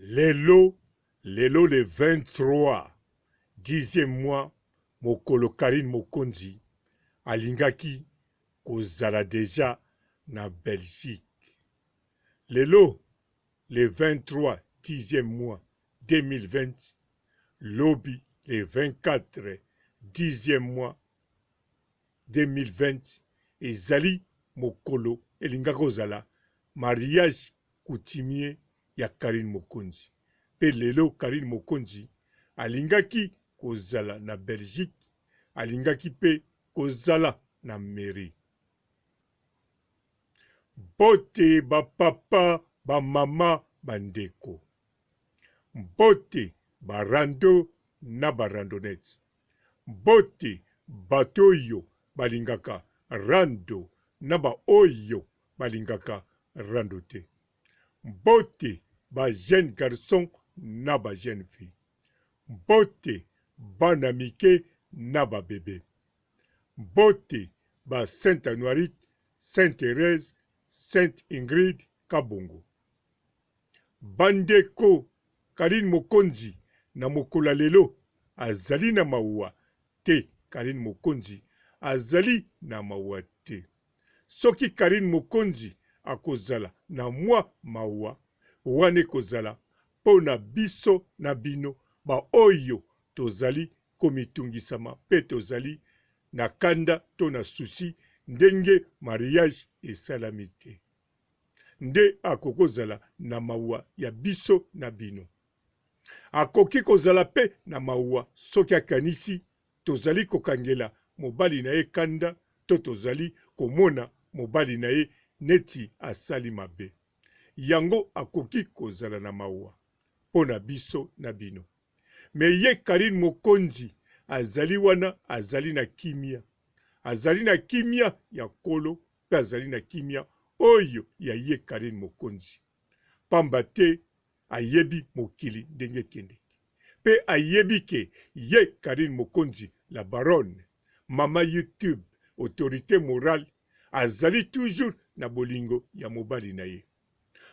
Lelo lelo le 23 dixième mois mokolo Carine Mokonzi alingaki kozala dejà na Belgique. Lelo le 23 dixième mois 2020 lobi le 24 dixième mois 2020 ezali mokolo elingaki kozala mariage coutumier ya Carine Mokonzi pe lelo Carine Mokonzi alingaki kozala na Belgique alingaki pe kozala na mairie. Mbote ba papa, ba mama, ba ndeko. Mbote ba rando na ba randonnettes. Mbote bato oyo balingaka rando na ba oyo balingaka rando te. Mbote ba jeunes garçons na ba jeunes filles. Mbote bana mike na ba bebe. Mbote ba Saint Anuarite, Saint Therèse, Sainte Ingrid Kabongo. Bandeko, Carine Mokonzi na mokolo ya lelo azali na mawa te Carine Mokonzi azali na mawa te. Soki Carine Mokonzi akozala na mwa mawa, wana ekozala mpo na biso na bino baoyo tozali komitungisama mpe tozali na kanda to na souci ndenge mariage esalami te. Nde akokozala na mawa ya biso na bino. Akoki kozala mpe na mawa soki akanisi tozali kokangela mobali na ye kanda to tozali komona mobali na ye neti asali mabe. Yango akoki kozala na mawa mpo na biso na bino. Mais ye Carine Mokonzi azali wana azali na kimia. Azali na kimia ya Nkolo mpe azali na kimia oyo ya ye Carine Mokonzi. Pamba te ayebi mokili ndenge ekendeke pe ayebi ke ye Carine Mokonzi la baronne mama YouTube autorite morale azali toujours na bolingo ya mobali na ye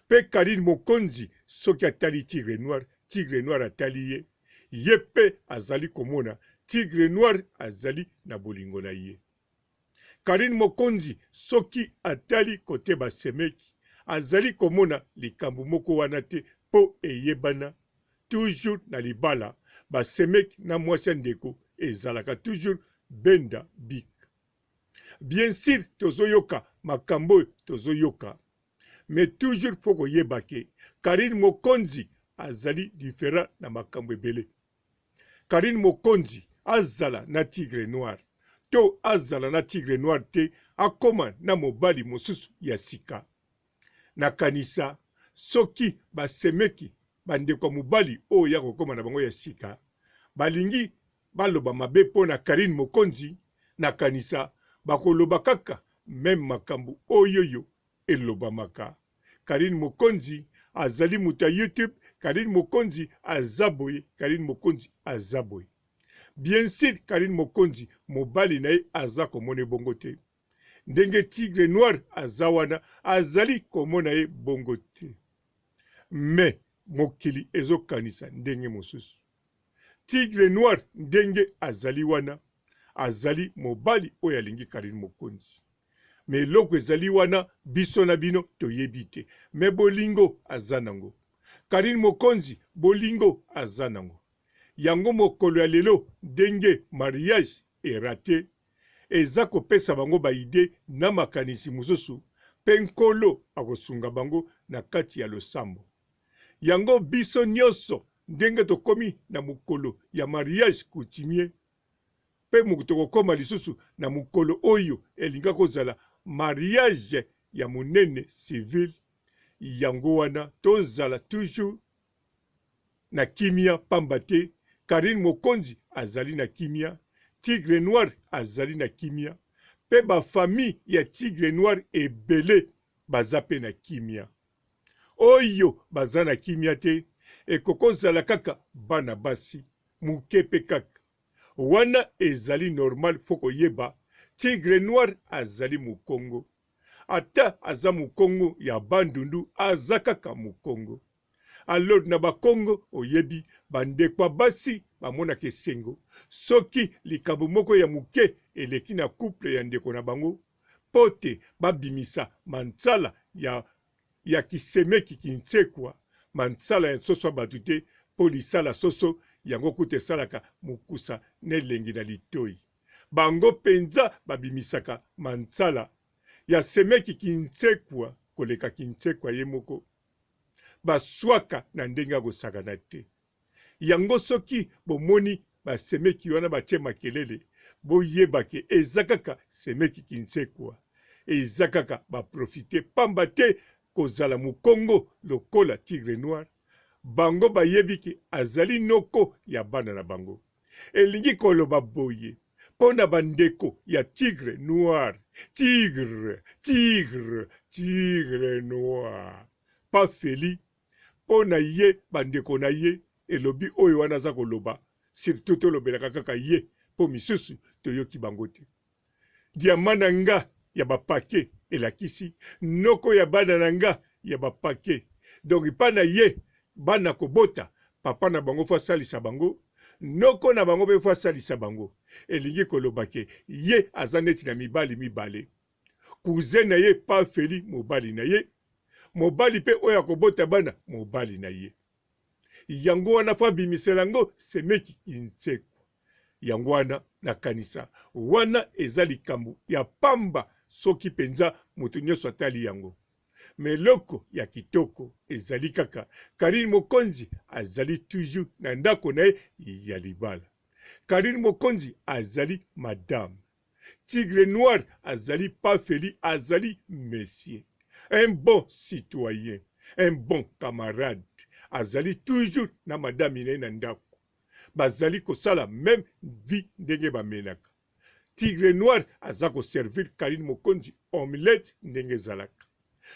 pe Carine Mokonzi soki atali Tigre Noir, Tigre Noir atali ye, ye pe azali komona Tigre Noir azali na bolingo na ye. Carine Mokonzi soki atali kote ba semeki azali komona likambo moko wana te po eyebana toujours na libala ba semeki na mwasi ya ndeko ezalaka toujours benda bic. Bien sur tozoyoka makambo oyo tozoyoka mais toujours faut koyeba ke Carine Mokonzi azali different na makambo ebele. Carine Mokonzi azala na tigre noir to azala na tigre noir te akoma na mobali mosusu ya sika. Nakanisa soki ba semeki ba ndeko ya mobali oyo ya kokoma na bango ya sika balingi baloba mabe mpo na Carine Mokonzi, nakanisa bakoloba kaka meme makambo oyoyo elobamaka. Carine Mokonzi azali moto ya YouTube, Carine Mokonzi aza boye, Carine Mokonzi aza boye. Bien sur Carine Mokonzi mobali na ye aza komona ye bongo te. Ndenge Tigre Noir aza wana azali komona ye bongo te. Mais mokili ezokanisa ndenge mosusu. Tigre Noir ndenge azali wana azali mobali oyo alingi Carine Mokonzi. Mais eloko ezali wana biso na bino toyebi te. Mais bolingo aza nango. Carine Mokonzi bolingo aza nango. Yango mokolo ya lelo ndenge mariage e rate eza kopesa bango ba idees na makanisi mosusu pe Nkolo akosunga bango na kati ya losambo. Yango biso nionso ndenge tokomi na mokolo ya mariage coutumier pe tokokoma lisusu na mokolo oyo elinga kozala mariage ya monene civil, yango wana tozala toujours na kimia pamba te Carine Mokonzi azali na kimia, Tigre Noir azali na kimia pe ba famille ya Tigre Noir ebele baza pe na kimia. Oyo baza na kimia te ekokozala kaka bana basi muke pe kaka wana ezali normal faut koyeba Tigre Noir azali mukongo ata aza mukongo ya Bandundu aza kaka mukongo. Alors na bakongo oyebi bandeko ya basi bamonaka esengo soki likambo moko ya moke eleki na couple ya ndeko na bango mpo te babimisa mansala ya ya kisemeki kinsekwa mansala ya nsoso ya bato te mpo lisala soso yango kutu esalaka mokusa na elengi na litoi. Bango mpenza babimisaka mansala ya semeki kinsekwa koleka kinsekwa ye moko. Baswaka na ndenge ya kosakana te. Yango soki bomoni ba semeki wana batie makelele, boyeba ke eza kaka semeki kinsekwa. Eza kaka ba profiter pamba te kozala mukongo lokola tigre noir, bango bayebi ke azali noko ya bana na bango. Elingi koloba boye mpo na ba ndeko ya tigre noir, tigre, tigre, tigre noir, pas Felly mpo na ye ba ndeko na ye elobi oyo wana aza koloba surtout tolobelaka kaka ye mpo misusu toyoki bango te. Diamant na nga ya ba paquet elakisi noko ya bana na nga ya ba paquet donc epa na ye bana kobota papa na bango fo asalisa bango noko na bango mpe fo asalisa bango elingi koloba ke ye aza neti na mibali mibale cousin na ye pa Feli mobali na ye mobali mpe oyo akobota bana mobali na ye yango wana fo abimisela yango semeki kinsekwa yango wana nakanisa wana eza likambo ya pamba soki mpenza moto nyonso atali yango me eloko ya kitoko ezali kaka Karine Mokonzi azali toujours na ndako na ye ya libala. Karine Mokonzi azali madame. Tigre noir azali pa Feli azali monsieur. Un bon citoyen, un bon camarade azali toujours na madame na ye na ndako. Bazali kosala meme vie ndenge bamenaka. Tigre noir aza ko servir Carine Mokonzi omelette ndenge ezalaka.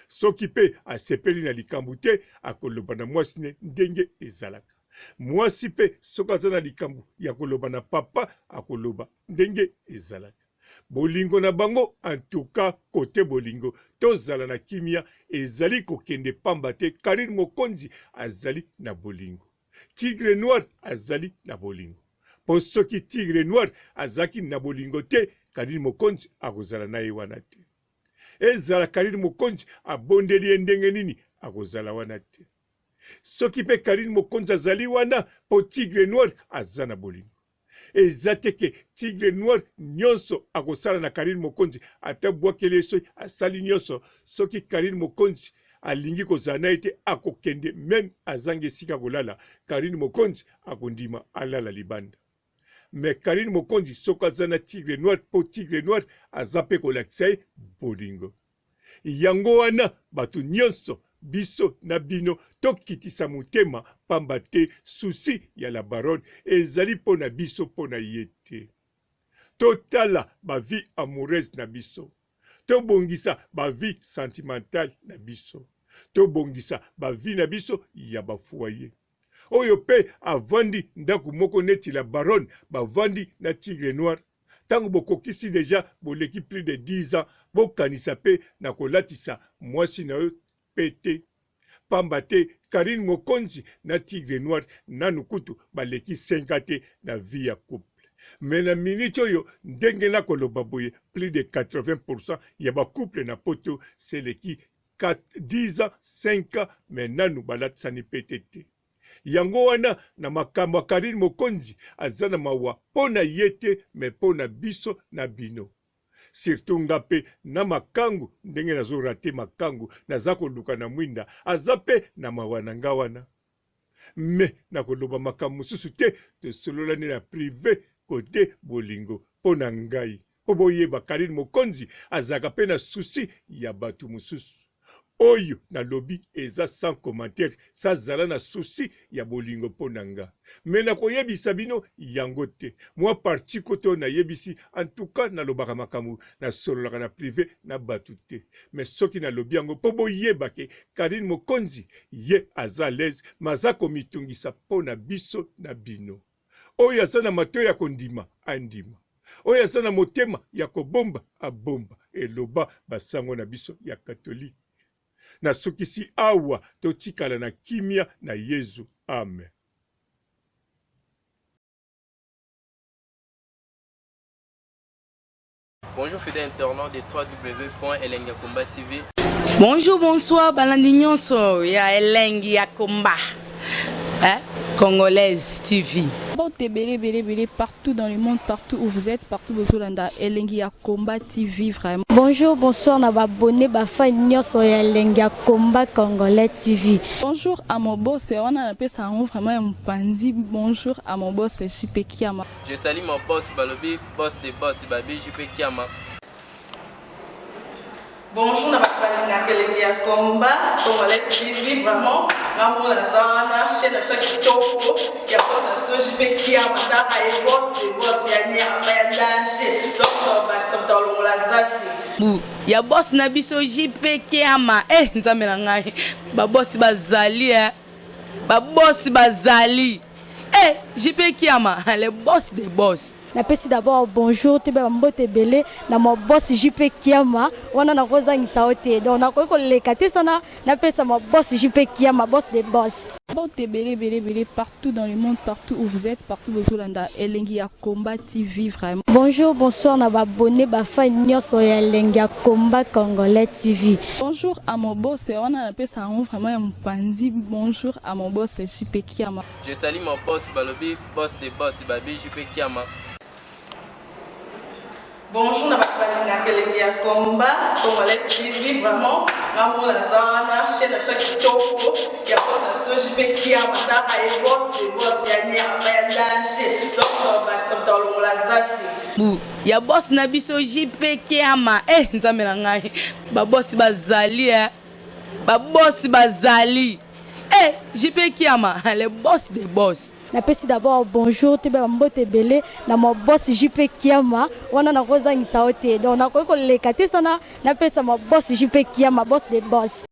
Soki pe asepeli na likambo te akoloba na mwasi ne ndenge ezalaka. Mwasi pe soki aza na likambo ya koloba na papa akoloba ndenge ezalaka. Bolingo na bango en tout cas cote bolingo tozala na kimia ezali kokende pamba te Carine Mokonzi azali na bolingo. Tigre noir azali na bolingo. Po soki Tigre noir azalaki na bolingo te Carine Mokonzi akozala na ye wana te. Ezala Carine Mokonzi abondeli ye ndenge nini akozala wana te. Soki pe Carine Mokonzi azali wana po Tigre noir aza na bolingo. Eza te ke Tigre noir nionso akosala na Carine Mokonzi ata bwakeli ye soki asali nionso soki Carine Mokonzi alingi kozala na ye te akokende meme azangi esika kolala Carine Mokonzi akondima alala libanda. Mais Carine Mokonzi soki aza na Tigre noir po Tigre noir aza pe kolakisa ye bolingo. Yango wana bato nionso biso na bino tokitisa motema pamba te souci ya la baronne ezali po na biso po na ye te. Totala ba vie amoureuse na biso, tobongisa ba vie sentimentale na biso, tobongisa ba vie na biso ya ba foyer. Oyo pe avandi ndaku moko neti la baronne bavandi na tigre noir tango bokokisi dejà boleki plus de 10 ans bokanisa pe na kolatisa mwasi na yo pete pamba te Carine Mokonzi na tigre noir nanu kutu baleki 5 ans te na vie ya couple mais na minute oyo ndenge nakoloba boye plus de 80% ya ba couple na poto seleki 10 ans 5 ans mais nanu balatisani pete te yango wana na makambo ya Carine Mokonzi aza na mawa po na ye te mais po na biso na bino surtout nga pe na makangu ndenge nazo rate makangu naza koluka na mwinda aza pe na mawa na nga wana mais nakoloba makambo mosusu te tosololani na prive kote bolingo po na ngai po boyeba Carine Mokonzi azalaka pe na souci ya batu mosusu oyo nalobi eza sans commentaire sa zala na souci ya bolingo po na nga mais nakoyebisa bino yango te mwa partie kote oyo nayebisi en tout cas nalobaka makambo nasololaka na prive na batu te mais soki nalobi yango po boyeba ke Carine Mokonzi ye aza à l'aise mais aza komitungisa po na biso na bino. Oyo aza na matoyi ya kondima andima, oyo aza na motema ya kobomba abomba, eloba ba sango na biso ya catholique. Nasukisi awa, totikala na kimia na Yezu. Amen. Bonjour fidèles internautes de www.elengiyakomba TV. Bonjour, bonsoir, balandi nyonso ya Elengi ya Komba. Hein? Congolaise TV. Mbote ebele ebele ebele partout dans le monde, partout où vous êtes, partout bozolanda Elengi ya Combat TV vraiment. Bonjour, bonsoir na ba abonné ba fan nyonso ya Elengi ya Combat Congolais TV. Bonjour à mon boss, wana napesa yango vraiment ya mopanzi. Bonjour à mon boss JP Kiama. Je salue mon boss balobi boss de boss babi JP Kiama. Bonjour na bato balingaka elengi ya combat congolais TV vraiment nga moko naza wana chaîne na biso ya kitoko ya boss na biso JP Kiama taka ye boss de boss ya nyama ya danger donc bakisa moto alongola zaki Bu ya boss na biso JP Kiama eh nzambe na ngai ba boss bazali eh ba boss bazali eh JP Kiama le boss des boss. Napesi d'abord bonjour toyeba ba mbote ebele na ma boss JP Kiama wana nakozangisa yo te donc nakoki koleka te sana napesa ma boss JP Kiama boss des boss. Mbote ebele ebele ebele partout dans le monde, partout où vous êtes, partout bozolanda Elengi ya Combat TV vraiment. Bonjour, bonsoir na ba abonné ba fan nyonso ya Elengi ya Combat Congolais TV. Bonjour à mon boss, wana napesa yango vraiment ya mopanzi. Bonjour à mon boss JP Kiama. Je salue mon boss balobi boss de boss babi JP Kiama. Bonjour na bato balingaka elengi ya combat congolais TV vraiment nga moko naza wana chaîne na biso ya kitoko ya boss na biso JP Kiama taka ye boss de boss ya nyama ya danger donc bakisa moto alongola zaki Bu ya boss na biso JP Kiama eh nzambe na ngai ba boss bazali eh ba boss bazali eh JP Kiama le boss des boss. Napesi d'abord bonjour toyeba ba mbote ebele na ma boss JP Kiama wana nakozangisa yo te donc nakoki koleka te sana napesa ma boss JP Kiama boss des boss.